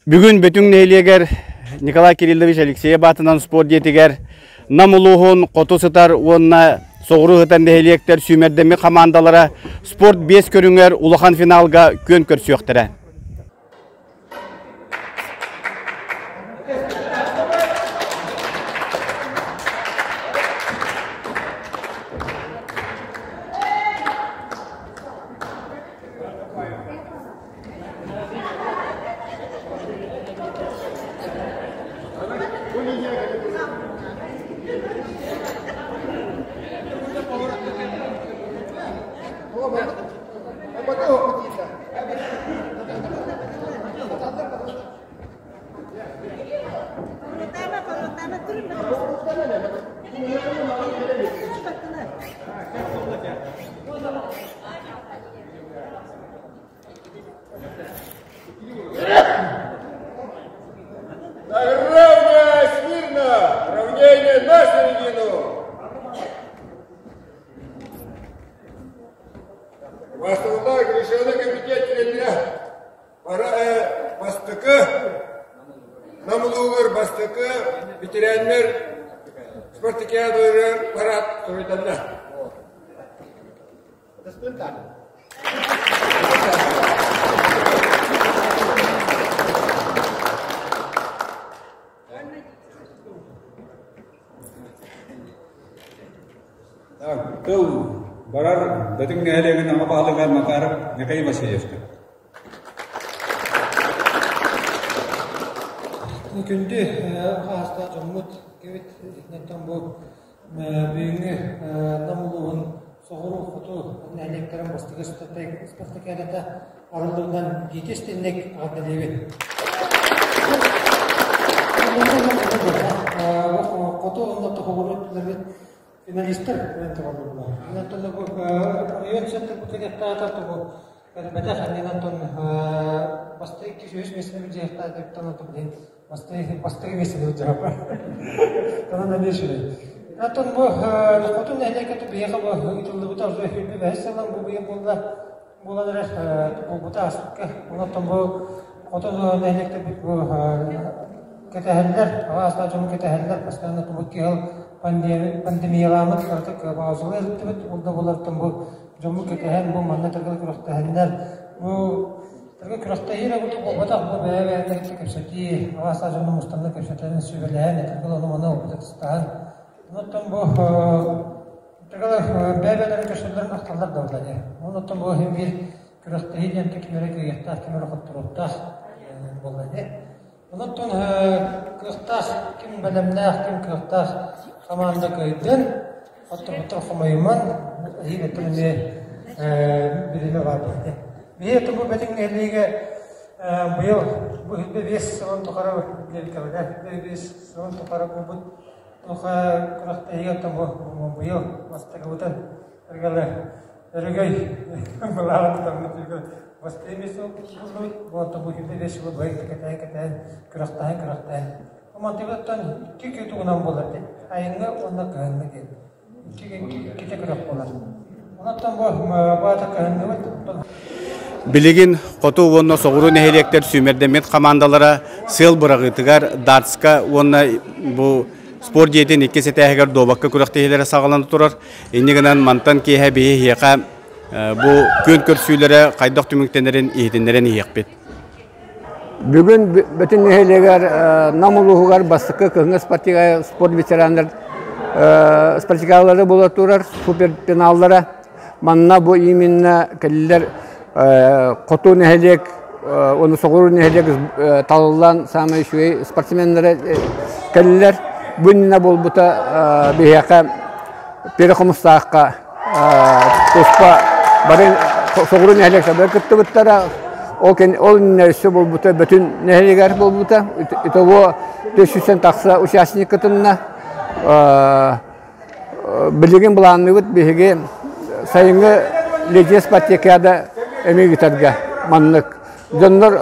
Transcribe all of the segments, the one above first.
Бүгүн Бөтүҥ нэһилиэгэр Николай Кириллович Алексеев аатынан спорт дьиэтигэр Нам улууһун хоту сытар уонна соҕуруу сытар нэһилиэктэр сүүмэрдэммит хамаандалара спорт биэс көрүҥэр улахан финалга күөн көрсүөхтэрэ. Равно, смирно! Равнение на середину! Бастылла Гришаны комитет чилиэннэрэ бара бастакы Нам улуугар бастакы ветераннар спартакиадаларыгар парад суруйданна. Тыл барар Бөтүҥ нэһилиэгин аҕа баһылыга Макаров Михаил Васильевка. Күндү хаастаах дьоммут кэбит итинтэн бу бүгүҥҥү Нам улууһун соҕуруу хоту нэһилиэктэрин бастакы спартакиадата арыллыбытынан итиитэ истинник эҕэрдэлиибин. Хоту уонна тоһоҕолуу өттүлэрбит финалистар тураллар. Онтон бу оройуон центрбыт кэлиэхтээҕэ бу кэлбэтэх аннынан бастакы иккис үһүс миэстэни билдьиэхтээх оттон билигин Бастакы миэстэни былдьаһаппар. Онон эмиэ үчүгэй. Оттон бу хотун нэһилиэккэ биһиэхэ бу ыытыллыбыта уже сүүрбэ бэһис сылын бу быйыл буолла буолан эрэр буолбута ааспыкка. Онон бу хотун нэһилиэктэрбит бу кэтэһэллэр, аҕа дьону кэтэһэллэр, постоянно бу киһил пандемияламмыт кыратык паузалыы ыттыбыт, ол да буолартан бу дьоммут кэтэһэн, бу манна тыргыл күрэхтэһэннэр, бу Эргэ күрэхтэһии эрэ курдук буолбатах, бу бэйэ-бэйэни кытта кэпсэтии, араас дьону мустанна кэпсэтэн, сүбэлэһэн, этэргэ ону-маны ылбытыстаһан. Онуттан бу этэргэ бэйэ-бэйэлэрин көрсөллөрүн ахталлар да буолла дии. Онуттан бу иһин биир күрэхтэһии диэн ким эрэ кыайыахтаах, ким эрэ хотторуохтаах буолла дии. Онуттан кыахтаах, ким бэлэмнээх, ким кыахтаах хамаанда кыайдын, хотторботтор хомойуман, эһиил өттүн эмиэ бириэмэ баар буолла дии. Биһиги бу бэтиҥ нэһилиэгэ быйыл бу сүүрбэ биэс сылын тухары диэбиккэ биэс сылын тухары буолбут туха күрэхтэһиигэ оттон бу быйыл бастакыбытын өргөлө өрөгөй былааҕын тутаммыт бастакы биэс сыл буллубут бу оттон бу сүүрбэ биэс сылы быһа кэтээн кэтээн күрэхтэһэн күрэхтэһэн мантыбыттан икки күн тугунан буолар диэн айыҥҥы уонна кыһыҥҥы диэн иккитэ күрэх буолар. Онон бу баата кыһыҥҥыбыт. Билигин хоту уонна соҕуруу нэһилиэктэр сүүмэрдэммит хамаандалара сыал быраҕыытыгар, дартска уонна бу спорт дьиэтин иккис этээһигэр дуобакка күрэхтэһиилэрэ саҕалана турар. Инньэ гынан мантан киэһэ биһиэхэ бу күөн көрсүүлэрэ хайдах түмүктэнэрин иһитиннэрэн иһиэхпит. Бүгүн бүтүн нэһилиэгэр Нам улууһугар бастакы кыһыҥҥы спортивнай спорт ветераннар спартакиадалары буола турар суперфиналлара. Манна бу именно кэллилэр хоту нэһилиэк уонна соҕуруу нэһилиэк талыллан саамай үчүгэй спортсменнары кэллилэр. Бу иннинэ буолбута биһиэхэ Перехомустаахха туспа бары соҕуруу нэһилиэктэр кыттыбыттара. Ол ол иннинэ өссө буолбута Бөтүн нэһилиэгэр буолбута. Итого 400 тахса участник кытынна. Билигин былаанныыбыт биһиги сайыҥҥы летняя спартакиада эмиэ ыытарга маннык. Дьоннор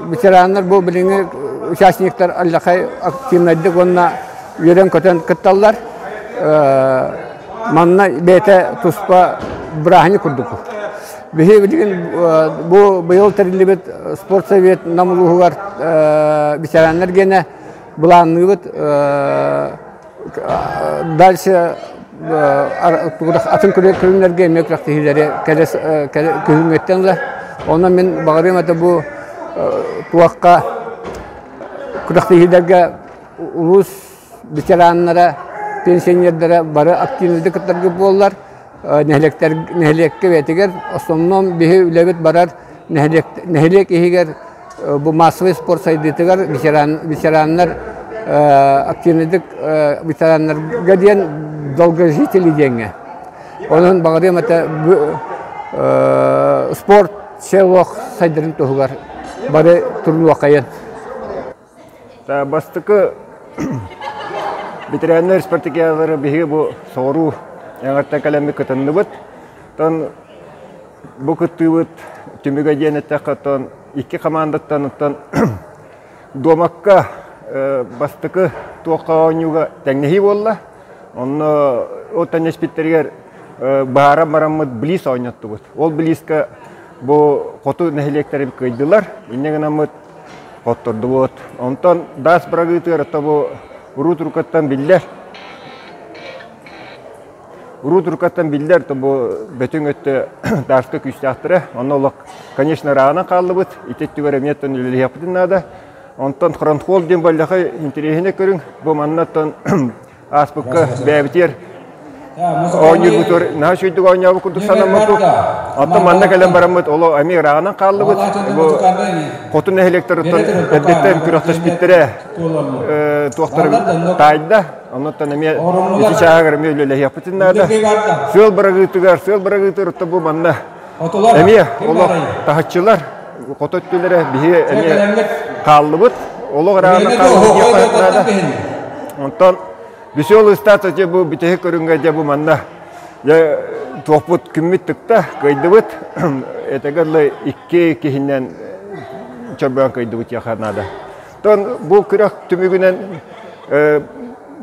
ветераннар бу билиҥҥи участниктар аллахай активнайдык уонна үөрэн-көтөн кытталлар. Манна бэйэтэ туспа бырааһынньык курдук. Биһи билигин бу быйыл тэриллибит спортсовет Нам улууһугар ветераннар гиэнэ былаанныыбыт дальше атын көрүҥнэргэ эмиэ күрэхтэһиилэри күһүҥҥүттэн ыла. Онон мин баҕарыам этэ бу туохха күрэхтэһиилэргэ улуус ветераннара, пенсионердара бары активныйдык кыттаргыт буоллар, нэһилиэктэр нэһилиэккэ бэйэтигэр основном биһи үлэбит барар нэһилиэк нэһилиэк иһигэр бу массовый спорт сайдыытыгар ветеран ветераннар активныйдык ветераннарга диэн долгожители диэҥҥэ. Онон баҕарыам этэ спорт селох сайдарын туһугар бары турунуоххайын. Бастакы ветеринар спартакиадалары биһиги бу соҕуруу эҥэртэн кэлэммит кытынныбыт. Оттон бу кыттыыбыт түмүгэ диэн эттэххэ, оттон икки командаттан оттон дуомакка бастакы туохха оонньууга тэҥнэһии буолла. Онно ол тэҥнэспиттэригэр быһааран бараммыт близ оонньоттубут. Ол близка бу хоту нэһилиэктэрин кыайдылар. Инньэ гынаммыт хоттордубут. Онтон даас бырагыытыгар это бу уруу турукаттан биллэр. Уруу турукаттан биллэр, то бу бөтүҥ өттө дааска күүстээхтэрэ. Онно олох, конечно, ырааҕынан хааллыбыт. Ити өттүгэр эмиэ оттон үлэлэһиэхпитин наада. Онтон хронхол диэн буоллаха интэриэһинэй көрүҥ. Бу манна оттон ааспыкка бэйэбитигэр оонньуурбутугар наһаа үчүгэйдик оонньообут курдук санаммыппыт. Оттон манна кэлэн бараммыт оло эмиэ ырааҕынан хааллыбыт. Бу хоту нэһилиэктэриттэн эрдэттэн күрэхтэспиттэрэ туохтары таайда. Оннуттан эмиэ ити чааһыгар эмиэ үлэлэһиэхпитин наада. Сыал бырагыытыгар, сыал бырагыытыгар бу манна эмиэ олох таһыччылар хоту өттүлэрэ биһиги эмиэ хааллыбыт. Олох ырааҕынан хааллыбыт диэххэ наада. Онтон веселый статус дьэ бу бүтэһик көрүҥҥэ дьэ бу манна дьэ туохпут күммүт тыкта кыайдыбыт. Этэгэр дылы икки киһинэн чорбоон кыайдыбыт диэххэ наада. Оттон бу күрэх түмүгүнэн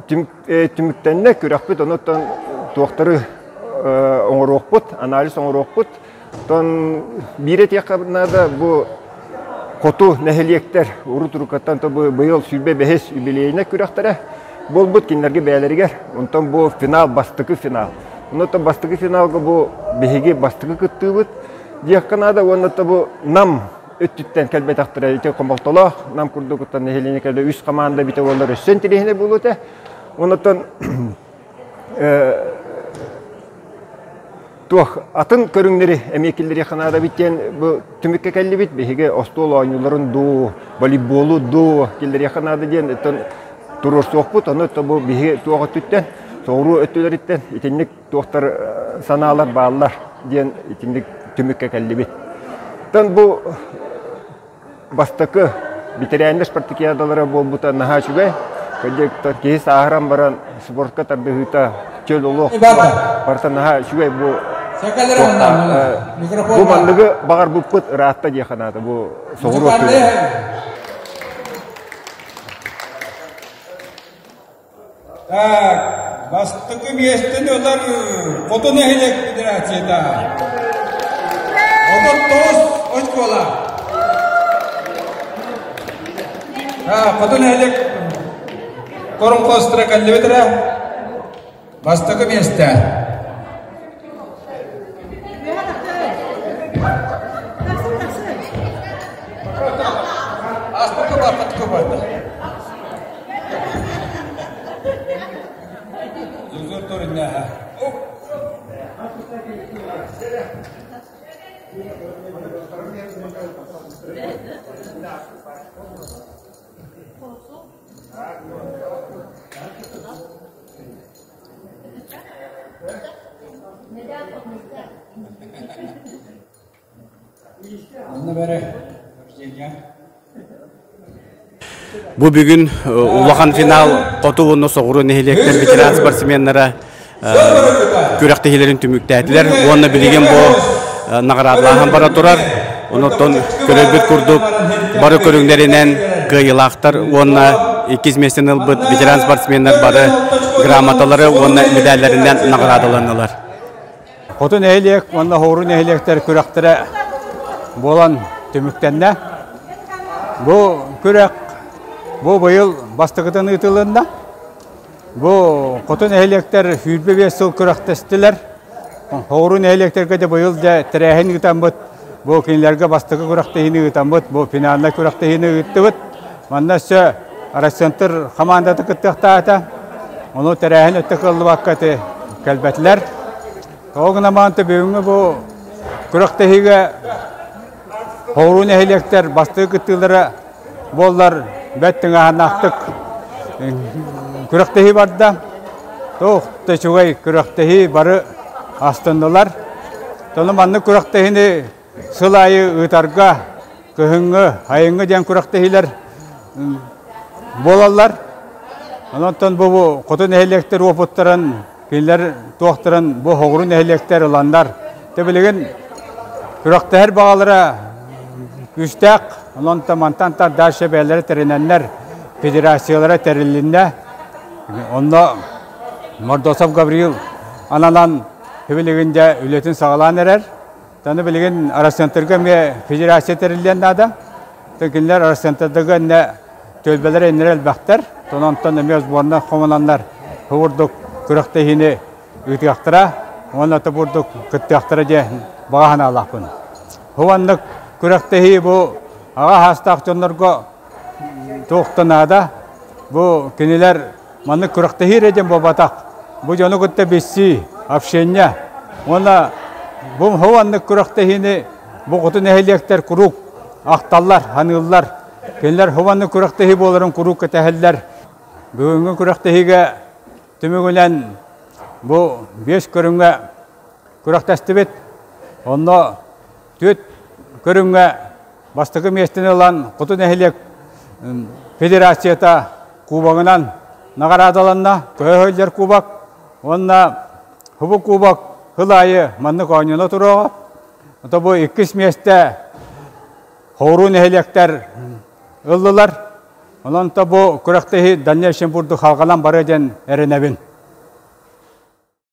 түмүктэннэ күрэхпит онуттан туохтары оҥоруохпут, анализ оҥоруохпут. Оттон биир этиэххэ наада бу хоту нэһилиэктэр урут уруккаттан быйыл 25 юбилейнай күрэхтэрэ буолбут кинилэргэ бэйэлэригэр. Онтон бу финал бастакы финал. Онтон бастакы финалга бу биһиги бастакы кыттыыбыт диэххэ наада уонна бу Нам өттүттэн кэлбэтэхтэрэ ити хомолтолоох Нам курдук нэһилиэнньэ кэлэ үс команда битэ буоллар өссө интэриэһинэй буолуо этэ. Онтон туох атын көрүҥнэри эмиэ киллэриэххэ наада эбит диэн бу түмүккэ кэллибит. Биһиги остуол оонньууларын дуу, волейболу дуу киллэриэххэ наада диэн оттон туруорсуохпут. Ону бу биһиги туох өттүттэн, соҕуруу өттүлэриттэн итинник туохтар санаалар бааллар диэн итинник түмүккэ кэллибит. Оттон бу Бастакы бэтэрээннэр спартакиадалара буолбута наһаа үчүгэй. Киһи сааһыран баран спортка тардыһыыта чөл олох барыта наһаа үчүгэй бу бу манныгы баҕарбыппыт ыраатта диэххэ наада бу соҕуруу Так, бастакы миэстэни ылар Хоту нэһилиэк федерацията. 39 очкола. Хоту нэһилиэк корунхозтара кэллибитэрэ бастакы миэстэ. Аспыкка баппатыкка барда. Онно бэрэ Бу бүгүн улахан финал хоту уонна соҕуруу нэһилиэктэр ветеран спортсменнара күрэхтэһиилэрин түмүктээтилэр уонна билигин бу наҕараадалааһын бара турар. Онон көрөрбүт курдук бары көрүҥнэринэн кыайыылаахтар уонна иккис миэстэни ылбыт ветеран спортсменнар бары грамоталары уонна медалларынан наҕараадаланнылар. Хоту нэһилиэк уонна Хоору нэһилиэктэр күрэхтэрэ буолан түмүктэннэ. Бу күрэх бу быйыл бастакытын ыытылынна. Бу хоту нэһилиэктэр 25 сыл күрэхтэстилэр. Хоору нэһилиэктэргэ де быйыл дьэ тэрээһин ыытаммыт, бу кинилэргэ бастакы күрэхтэһиини ыытаммыт, бу финальнай күрэхтэһиини ыыттыбыт. Манна өссө Райцентр хамаандата кыттыахтаата. Ону тэрээһин өттө кыаллыбакка ити кэлбэтилэр. Тоҕо гынан маанта бүгүҥҥү бу күрэхтэһиигэ Хоору нэһилиэктэр бастакы кыттыылара буоллар бэрт тыҥааһыннаахтык күрэхтэһии барда. Туох да үчүгэй күрэхтэһии бары астыннылар. Тону маннык күрэхтэһиини сыл аайы ыытарга кыһыҥҥы, айыҥҥы диэн күрэхтэһиилэр буолаллар. Онон бу хоту нэһилиэктэр уопуттарын, кинилэр туохтарын бу хоҕуру нэһилиэктэр ыланнар, билигин күрэхтэһэр баҕалара күүстээх, онон мантан дальше бэйэлэрэ тэринэннэр федерациялара тэрилиннэ. Онно Мордосов Гаврил ананан билигин дьэ үлэтин саҕалаан эрэр. Таны билигин Росцентрга эмиэ федерация тэриллиэн наада. Кинилэр Росцентрдага иннэ түөлбэлэр иннэрэ элбэхтэр. Онтон эмиэ сборна хомунаннар бурдук күрэхтэһиини ыытыахтара уонна бурдук кыттыахтара диэн баҕа санаалаахпын. Хуаннык күрэхтэһии бу аҕа хаастаах дьоннорго туох да наада. Бу кинилэр маннык күрэхтэһии эрэ диэн буолбатах. Бу дьону кытта билсии, общение уонна бу маннык күрэхтэһиини бу хоту нэһилиэктэр куруук ахталлар, саныыллар. Кинилэр хубаннык күрэхтэһии буоларын куруук кэтэһэллэр. Бүгүҥҥү күрэхтэһиигэ түмүгүнэн бу биэс көрүҥҥэ күрэхтэстибит. Онно түөрт көрүҥҥэ бастакы миэстэни ылан Хоту нэһилиэк федерацията кубогынан наҕараадаланна, көһө сылдьар кубок уонна хубу кубок сыл аайы маннык оонньоно туруоҕа. Ото бу иккис миэстэ Хооруу нэһилиэктэр ыллылар. Онон то бу күрэхтэһии дальнейшем бурдук халҕанан барыа диэн эрэнэбин.